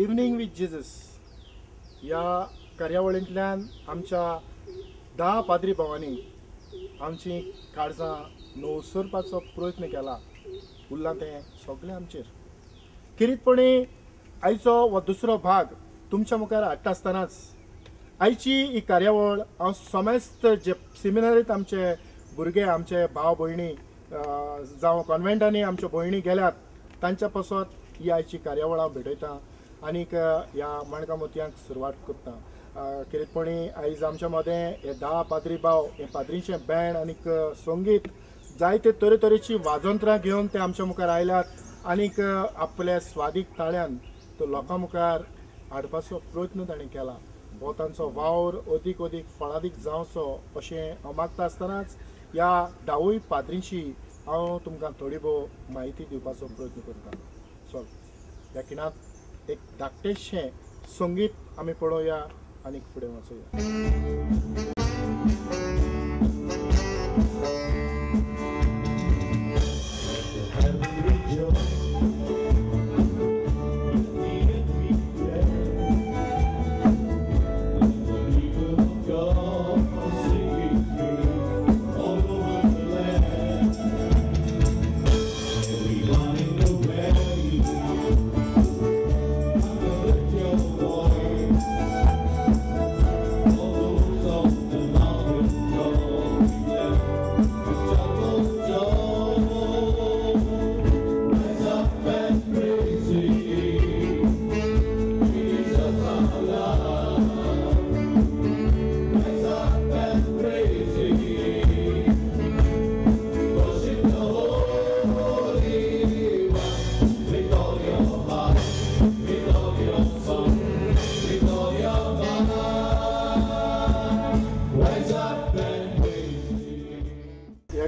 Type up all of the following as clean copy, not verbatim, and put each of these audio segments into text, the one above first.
Evening with Jesus ह्या कार्यावळींतल्यान आमच्या 10 पाद्री भावांनी आमची काळजां नवसरपाचो प्रयत्न केला. उरलां तें सगळें आमचेर. खेरीतपणी आयचो हो दुसरो भाग तुमच्या मुखार हाडटा आसतनाच आयची ही कार्यावळ हांव समेस्त जे सेमिनारींत आमचे भुरगे, आमचे भाव भयणी जावं कॉन्वेंटांनी आमच्यो भयणी गेल्यात तांच्या पासत ही आयची कार्यावळ हांव भेटयतां आनीक ह्या माणका मोतयांक सुरवात करता. खेरीतपणी आयज आमच्या मदें हे 10 पाद्री भाव, हे पाद्रीचें बँड आनीक संगीत जायते तरेतरेची वाजंत्रां घेवन ते आमच्या मुखार आयल्यात आनीक आपल्या स्वादीक ताळ्यान तो लोकां मुखार हाडपाचो प्रयत्न तांणी केला. हो तांचो वावर अदीक अदीक फळादीक जावचो अशें हांव मागता आसतनाच ह्या 10 पाद्रींची हांव तुमकां थोडी भोव म्हायती दिवपाचो प्रयत्न करता. चल ह्या खिणांत एक धाकटेशें संगीत आमी पळोवया आनी फुडें वचोया.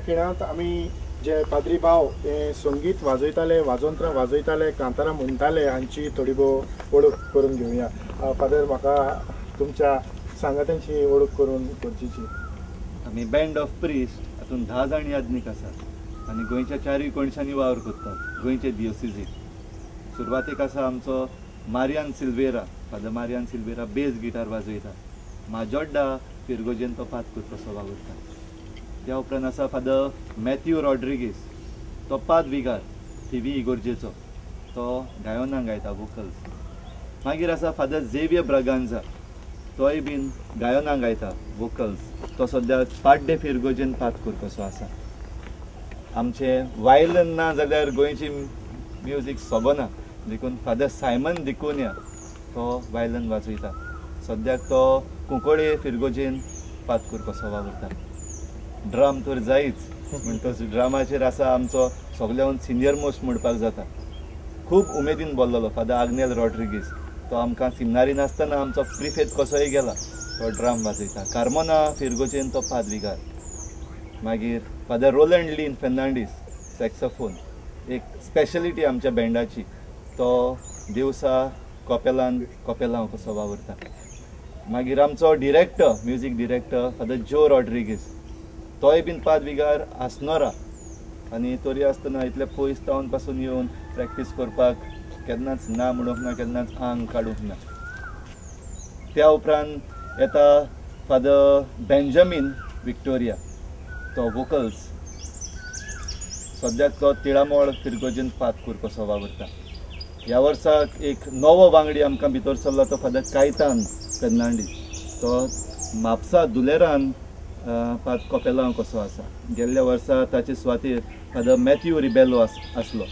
खिणांत आमी जे पाद्री भाव हे संगीत वाजयताले, वाजंत्रां वाजयताले, कांतारां म्हणटाले हांची थोडी भोव वळख करून घेवया. फादर, म्हाका तुमच्या सांगात्यांची वळख करून गरजेची. आमी बँड ऑफ प्रिस्ट हातूंत 10 जाण याज्ञीक आसात आनी गोंयच्या 4 कोणशांनी वावर करतात. गोंयचे दियोसिजीक सुरवातेक आसा आमचो Marian Silveira, father Marian Silveira bass guitar वाजयता. माजोड्डा फिरगोजेन तो पाद कसो वावुरता. त्या उपरांत आसा फादर मॅथ्यू रॉड्रिगीस, तो पाद विगार थिवी इगोर्जेचो, तो गायोनाक गायता वोकल्स. मागीर आसा फादर झेवियर ब्रागांजा, तोय बीन गायोनाक गायता वोकल्स. तो सद्या पाड्डे फिरगोजेन पाद कसो आसा. आमचें वायलन ना जाल्यार गोंयची म्युजीक सोबना, देखून फादर सायमन दिकोनिया तो वायलन वाजयता. सद्याक तो कुंकळे फिरगोजेन पादकूर कसो वावुरता. ड्रम तर जायच म्हणटच ड्रमाचेर आसा आमचो सगळ्याहून सिनियर मोस्ट म्हणपाक जाता. खूब उमेदीन बोल्लोलो फादर आग्नेल रॉड्रिगीस, तो आमकां सिमनारीन आसतना आमचो प्रिफेत कसोय गेला, तो ड्रम वाजयता. कार्मोना फिरगोजेन तो पादविगार. मागीर फादर रोलंड लीन फेर्नांडीस सॅक्सोफोन, एक स्पेशलिटी आमच्या बँडाची, तो दिवसा कॉपेलान कॉपेलांव कसो वावुरता. मागीर आमचो director, music director father Joe Rodrigues, तोय बीन पादविगार आसनोरा आनी तरी आसतना इतले पयस टावन पासून येवन प्रॅक्टीस करपाक केन्नाच ना म्हणूंक ना, केन्नाच आंग काडूंक ना. त्या उपरांत येता फादर बेंजामीन विक्टोरिया, तो वोकल्स, सद्याक तो तिळामोळ फिरगोजेन पादकूर कसो वावुरता. ह्या वर्साक एक नवो वांगडी आमकां भितर सरला, तो फादर कायतान फेर्नांडीस, तो म्हापसा दुलेरान पाद कॉपेलांव कसो आसा. गेल्ल्या वर्सा ताचे सुवातेर फादर मॅथ्यू रिबेलो आसलो,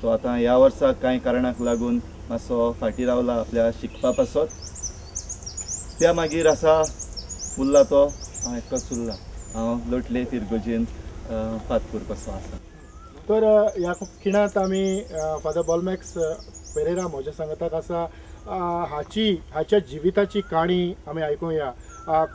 तो आतां ह्या वर्सा कांय कारणाक लागून मातसो फाटीं रावला आपल्या शिकपा पासत. त्या मागीर आसा उरला तो हांव एकटोच उरला, हांव लोटले फिरगोजेन पादकूर कसो आसा. तर ह्या खिणांत आमी फादर बॉलमॅक्स पेरेरा म्हज्या सांगाताक आसा. हाची हाच्या जिविताची काणी आमी आयकुया.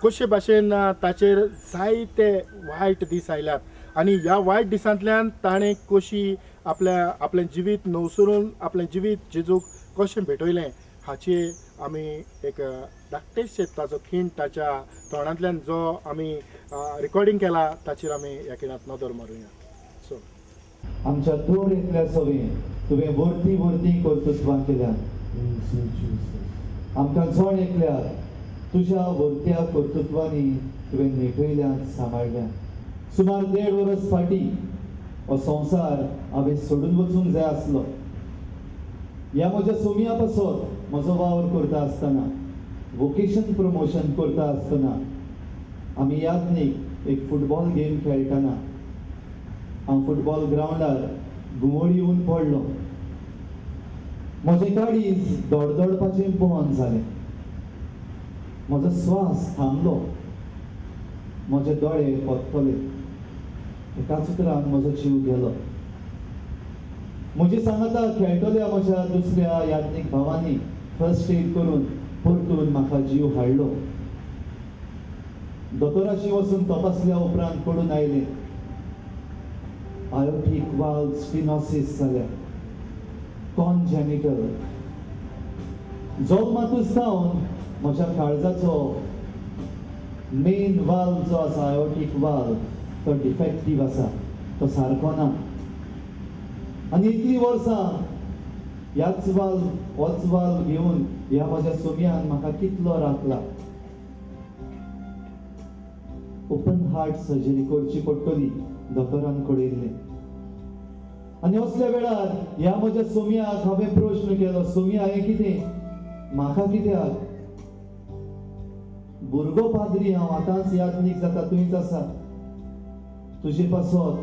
कशे भाशेन ताचेर जायते वायट दीस आयल्यात आनी ह्या वायट दिसांतल्यान ताणें कशी आपल्या आपलें जिवीत नवसरून आपलें जिवीत जेजूक कशें भेटयलें हाची आमी एक धाकटेशें ताचो खीण ताच्या तोंडांतल्यान जो आमी रिकॉर्डिंग केला ताचेर आमी ह्या खिणांत नदर मारुया. सो आमच्या दर एकल्या सवे तुवें वर्ती वर्ती कर्तृत्वां केल्या, आमकां जण एकल्या तुज्या व्हरत्या कर्तृत्वांनी तुवें नेटयल्यान सांबाळ्ळ्यान. सुमार 1.5 वर्स फाटीं हो संवसार हांवें सोडून वचूंक जाय आसलो. ह्या म्हज्या सोमया पासत म्हजो वावर करता आसतना, वोकेशन प्रमोशन करता आसतना, आमी यादनीक एक फुटबॉल गेम खेळटना हांव फुटबॉल ग्रावंडार घुंवळ येवन पडलो. म्हजें काळीज दडदडपाचें बंद जालें. म्हजो स्वास थांबलो. म्हजे दोळे परतले. एकाच उतरान म्हजो जीव गेलो. म्हजी सांगाता खेळटल्या म्हज्या दुसऱ्या याज्ञीक भावांनी फर्स्ट एड करून परतून म्हाका जीव हाडलो. दोतोराशी वचून तपासल्या उपरांत कळून आयलें आयोटीक वाल्व स्टिनॉसिस जाल्या, कॉनजेनिटल. जल्मातूच सावन म्हज्या काळजाचो मेन वाल्व जो आसा, आयोटीक वाल्व, तो डिफेक्टीव आसा, तो सारको ना. आनी इतलीं वर्सां ह्याच वाल्व, होच वाल्व घेवन ह्या म्हज्या सोमयान म्हाका कितलो राखला. ओपन हार्ट सर्जरी करची पडटली दोतोरान कळयल्लें. आनी असल्या वेळार ह्या म्हज्या सोमयाक हांवें प्रश्न केलो, सोमया हें कितें, म्हाका कित्याक? भुरगो पाद्री हांव, आतांच याज्ञीक जाता, तुंयच आसा. तुजे पासत,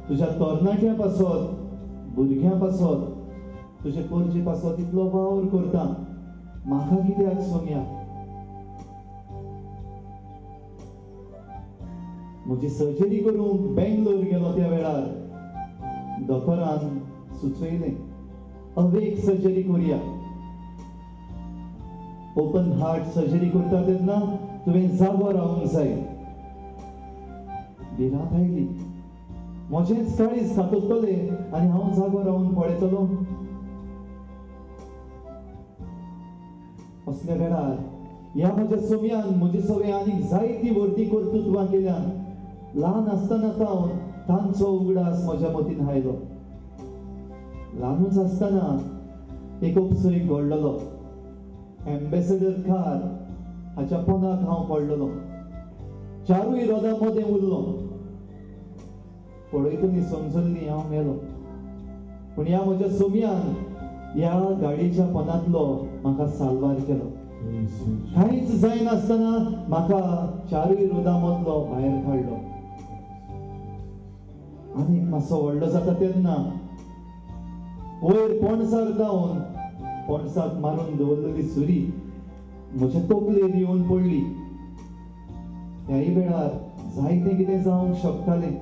तुज्या तरणाट्यां पासत, भुरग्यां पासत, तुजे पोरजे पासत इतलो वावर करता, म्हाका कित्याक सोमया? म्हजी सर्जरी करूंक बेंगलोर गेलो त्या वेळार दोतोरान सुचयलें अवेक सर्जरी करुया. ओपन हार्ट सर्जरी करता तेन्ना तुवें जागो रावंक जाय. भिरांत आयली, म्हजेंच काळीज खातोतलें आनी हांव जागो रावन पळयतलो. असल्या वेळार ह्या म्हज्या सोमयान म्हजे सगळें आनीक जायतीं व्हडलीं कर्तृत्वां केल्यान. ल्हान आसतना तावन तांचो उगडास म्हज्या मतीन आयलो. ल्हानूच आसतना एक उपसरीक घडलेलो. एम्बेसडर कार हाच्या पोनाक हांव पडलेलो. चारूय रोदां मदें उरलो. पळयतली समजल्ली हांव मेलो. पूण ह्या म्हज्या सोमयान ह्या गाडयेच्या पोनांतलो म्हाका साल्वार केलो. कांयच जायनासतना म्हाका चारूय रोदां मदलो भायर काडलो. आनीक मातसो व्हडलो जाता तेन्ना वयर पणसार जावन पणसाक मारून दवरलेली सुरी म्हजे तकलेर येवन पडली. त्याय वेळार जायतें कितें जावंक शकतालें,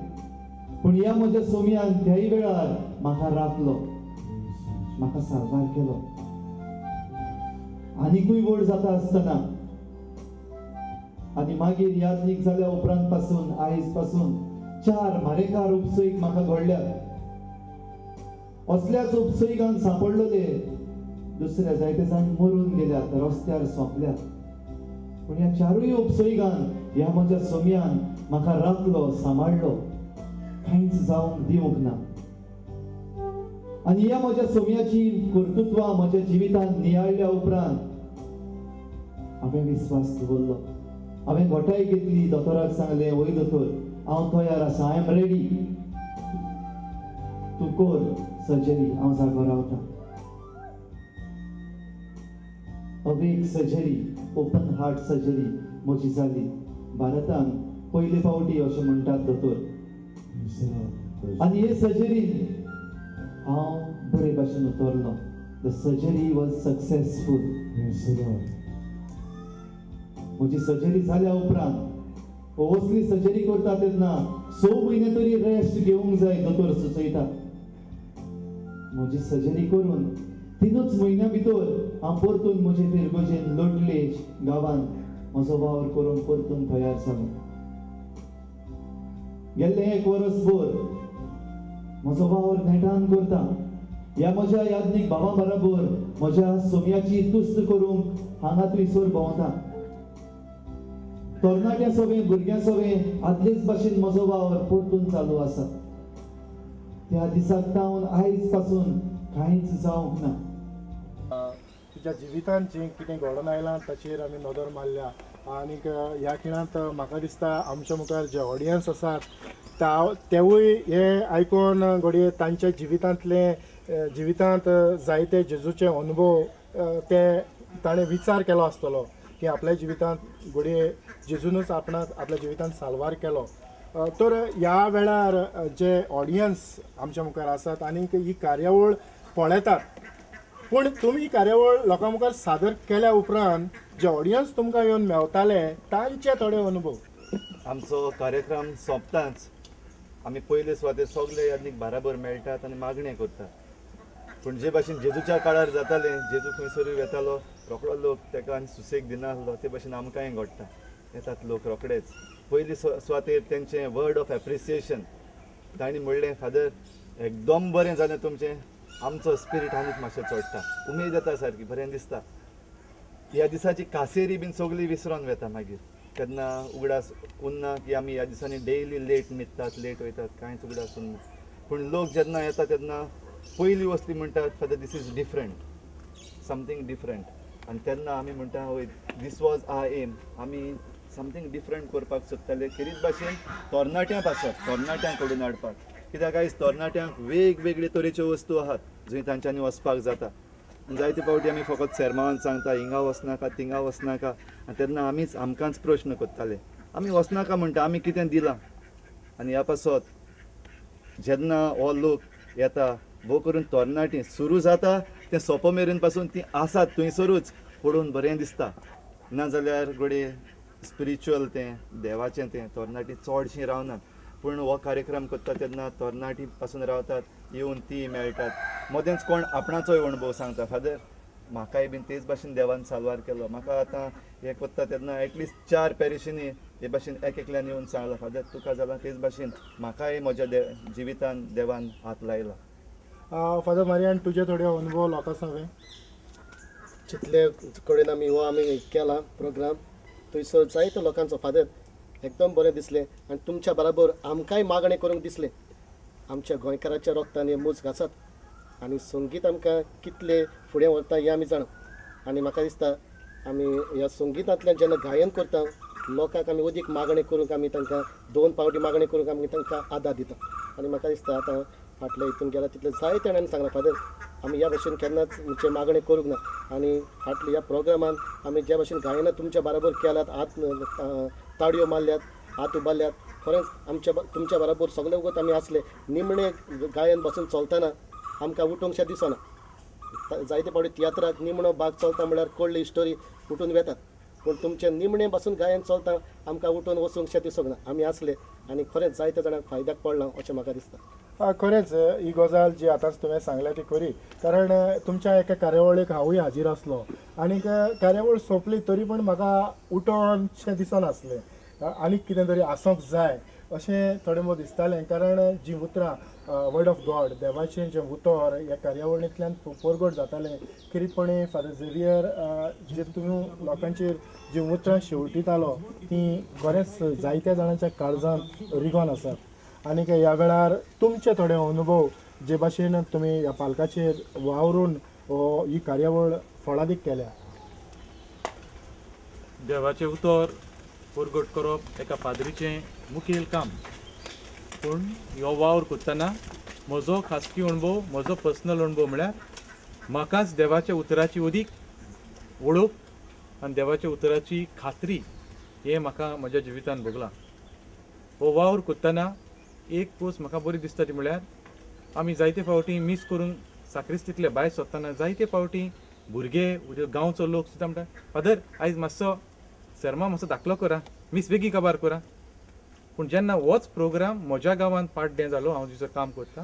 पूण ह्या म्हज्या सोमयान त्याय वेळार म्हाका राखलो, म्हाका साल्वार केलो. आनिकूय व्हड जाता आसतना आनी मागीर याज्ञीक जाल्या उपरांत पासून आयज पासून 4 मारेकार उपसयीक म्हाका घडल्यात. असल्याच उपसयीकान सांपडलेले दुसऱ्या जायते जाण मरून गेल्यात, रस्त्यार सोंपल्यात. पूण ह्या 4 उपसयीकान ह्या म्हज्या सोमयान म्हाका राखलो, सांबाळ्ळो, कांयच जावंक दिवंक ना. आनी ह्या म्हज्या सोमयाची कर्तृत्वां म्हज्या जिवितांत नियाळ्ळ्या उपरांत हांवें विस्वास दवरलो. हांवें घटाय घेतली. दोतोराक सांगलें, वय दोतोर, हांव तयार आसा, I am ready, तूं कर सर्जरी, हांव जागो रावता. Awake surgery, open heart surgery म्हजी जाली भारतान पयले फावटी अशें म्हणटात दोतोर. आनी हे सर्जरीन हांव बरे भाशेन उतरलो. The surgery was successful. म्हजी सर्जरी जाल्या उपरांत असली सर्जरी करता तेन्ना 6 म्हयने तरी रेस्ट घेवंक जाय दोतोर सुचयता. म्हजी सर्जरी करून 3 म्हयन्या भितर हांव परतून म्हजे फिरगोजेन लोटलेज गांवांत म्हजो वावर करून परतून तयार जालो. गेल्लें 1 वर्सभर म्हजो वावर नेटान करता. ह्या म्हज्या याज्ञीक भावां बराबर म्हज्या सोमयाची तुस्त करूंक हांगा थंयसर भोंवता. तरणाट्या सवें, भुरग्यां सवें आदलेच भाशेन म्हजो वावर परतून चालू आसा. त्या दिसाक तावन आयज पासून कांयच जावंक ना. तुमच्या जिवितांत जें कितें घडोवन आयलां ताचेर आमी नदर मारल्या आनीक ह्या खिणांत म्हाका दिसता आमच्या मुखार जे ऑडियन्स आसात तेवूय हे आयकून घडये तांच्या जिवितांतले जिवितांत जायते जेजूचे अनुभव ते ताणें विचार केलो आसतलो की आपल्या जिवितांत घडये जेजूनच आपणाक आपल्या जिवितांत साल्वार केलो. तर ह्या वेळार जे ऑडियन्स आमच्या मुखार आसात आनीक ही कार्यावळ पळयतात, पूण तुमी ही कार्यावळ लोकां मुखार सादर केल्या उपरांत जे ऑडियन्स तुमकां येवन मेवताले तांचे थोडे अनुभव. आमचो कार्यक्रम सोंपताच आमी पयले सुवातेर सगळे यादनीक बाराबर मेळटात आनी मागणें करतात. पूण जे भाशेन जेजूच्या काळार जातालें, जेजू खंयसरूय वेतालो रोखडो लोक ताका आनी सुसेग दिनासलो, ते भाशेन आमकांय घडटा. येतात लोक रोखडेच पयली सुवातेर तेंचें वर्ड ऑफ एप्रिसिएशन, तांणी म्हणलें फादर एकदम बरें जालें तुमचें, आमचो स्पिरीट आनीक मातशें चडटा, उमेद येता सारकी, बरें दिसता. ह्या दिसाची कासेरी बीन सगळी विसरोन वेता मागीर, तेन्ना उगडास उरना की आमी ह्या दिसांनी डेली लेट न्हिदतात, लेट वयतात, कांयच उगडास उरना. पूण लोक जेन्ना येता तेन्ना पयली वस्ती म्हणटात father this is different, something different. आनी तेन्ना आमी म्हणटा हय दीस वॉज our M, आमी समथींग डिफरंट करपाक सोदताले खेरीत भाशेन तरणाट्यां पासत, तरणाट्यांक कडून हाडपाक. कित्याक आयज तरणाट्यांक वेगवेगळे तरेच्यो वस्तू आहात जंय तांच्यांनी वचपाक जाता. जायते फावटी आमी फकत सेरमावान सांगता हिंगा वचनाका थिंगा वचनाका, आनी तेन्ना आमीच आमकांच प्रश्न करताले, आमी वचनाका म्हणटा, आमी कितें दिलां. आनी ह्या पासत जेन्ना हो लोक येता भोव करून तरणाटीं सुरू जाता तें सोंपो मेरेन पासून तीं आसात थंयसरूच पळोवन बरें दिसता. नाजाल्यार घडये स्पिरिच्युअल तें देवाचें तें तरणाटीं चडशीं रावनात, पूण हो कार्यक्रम करता तेन्ना तरणाटीं पासून रावतात, येवन ती मेळटात. मदेंच कोण आपणाचोय अणभव सांगता, फादर म्हाकाय बीन तेच भाशेन देवान साल्वार केलो, म्हाका आतां हें करता तेन्ना एटलिस्ट 4 पॅरिशींनी हे भाशेन एक एकल्यान येवन सांगलां फादर तुका जालां तेच भाशेन म्हाकाय म्हज्या जिवितान देवान हात लायला. फादर मारियान तुजे थोडे अनुभव लोकां सांगले. जितले कडेन आमी हो आमी केला प्रोग्राम थंयसर जायते लोकांचो फादर एकदम बरें दिसलें आनी तुमच्या बराबर आमकांय मागणें करूंक दिसलें. आमच्या गोंयकाराच्या रोगतान हे मूज घासत आनी संगीत आमकां कितलें फुडें व्हरता हें आमी जाणा. आनी म्हाका दिसता आमी ह्या संगीतांतल्यान जेन्ना गायन करता लोकांक आमी अदीक मागणें करूंक आमी तांकां 2 फावटी मागणें करूंक आमी तांकां आदार दिता. आनी म्हाका दिसता आतां फाटल्या हितून गेला तितले जायते जाणांनी सांगलां फादर आमी ह्या भशेन केन्नाच म्हणजे मागणें करूंक ना, आनी फाटल्या ह्या प्रोग्रामान आमी ज्या भशेन गायनां तुमच्या बराबर केल्यात, हात ताळयो मारल्यात, हात उबारल्यात, खरेंच आमच्या तुमच्या बराबर सगळे वगत आमी आसले. निमणें गायन बसून चलतना आमकां उठूंकशें दिसना. जायते फावटी तियात्राक निमणो भाग चलता म्हळ्यार कळ्ळी स्टोरी उठून वेतात, पूण तुमचें निमणें बसून गायन चलता आमकां उठून वचूंकशें दिसूंक ना. आमी आसले आनी खरेंच जायते जाणांक फायद्याक पडलां अशें म्हाका दिसता. खरेंच ही गजाल जी आतांच तुवें सांगल्या ती खरी, कारण तुमच्या एका कार्यावळीक हांवूय हाजीर आसलो आनीक कार्यावळ सोंपली तरी पण म्हाका उठोनशें दिसनासलें, आनीक कितें तरी आसूंक जाय अशें थोडें मोव दिसतालें. कारण जीं उतरां वर्ड ऑफ गॉड देवाचें जें उतर ह्या कार्यावळींतल्यान परगट जातालें, खेरीतपणी फादर झेवियर जे तुमी लोकांचेर जीं उतरां शेवटितालो तीं खरेंच जायत्या जाणांच्या काळजांत रिगोन आसात. आनीक ह्या वेळार तुमचे थोडे अनुभव जे भाशेन तुमी ह्या पालकाचेर वावरून ही कार्यावळ फळादीक केल्या. देवाचें उतर परगट करप एका पाद्रीचें मुखेल काम, पूण हो वावर करतना म्हजो खासगी अणभव, म्हजो पर्सनल अणभव म्हळ्यार म्हाकाच देवाच्या उतराची अदीक वळख आनी देवाच्या उतराची खात्री हें म्हाका म्हज्या जिवितान भोगलां. हो वावर करतना एक पोस्ट म्हाका बरी दिसता ती म्हळ्यार आमी जायते फावटी मीस करून साक्रिस्तींतले भायर सरतना जायते फावटी भुरगे गांवचो लोक सुद्दां म्हणटा फादर आयज मातसो सेर्मांव मातसो दाखलो करा, मीस बेगी काबार करा. पूण जेन्ना होच प्रोग्राम म्हज्या गांवांत पाड्डें जालो, हांव जिचो काम करता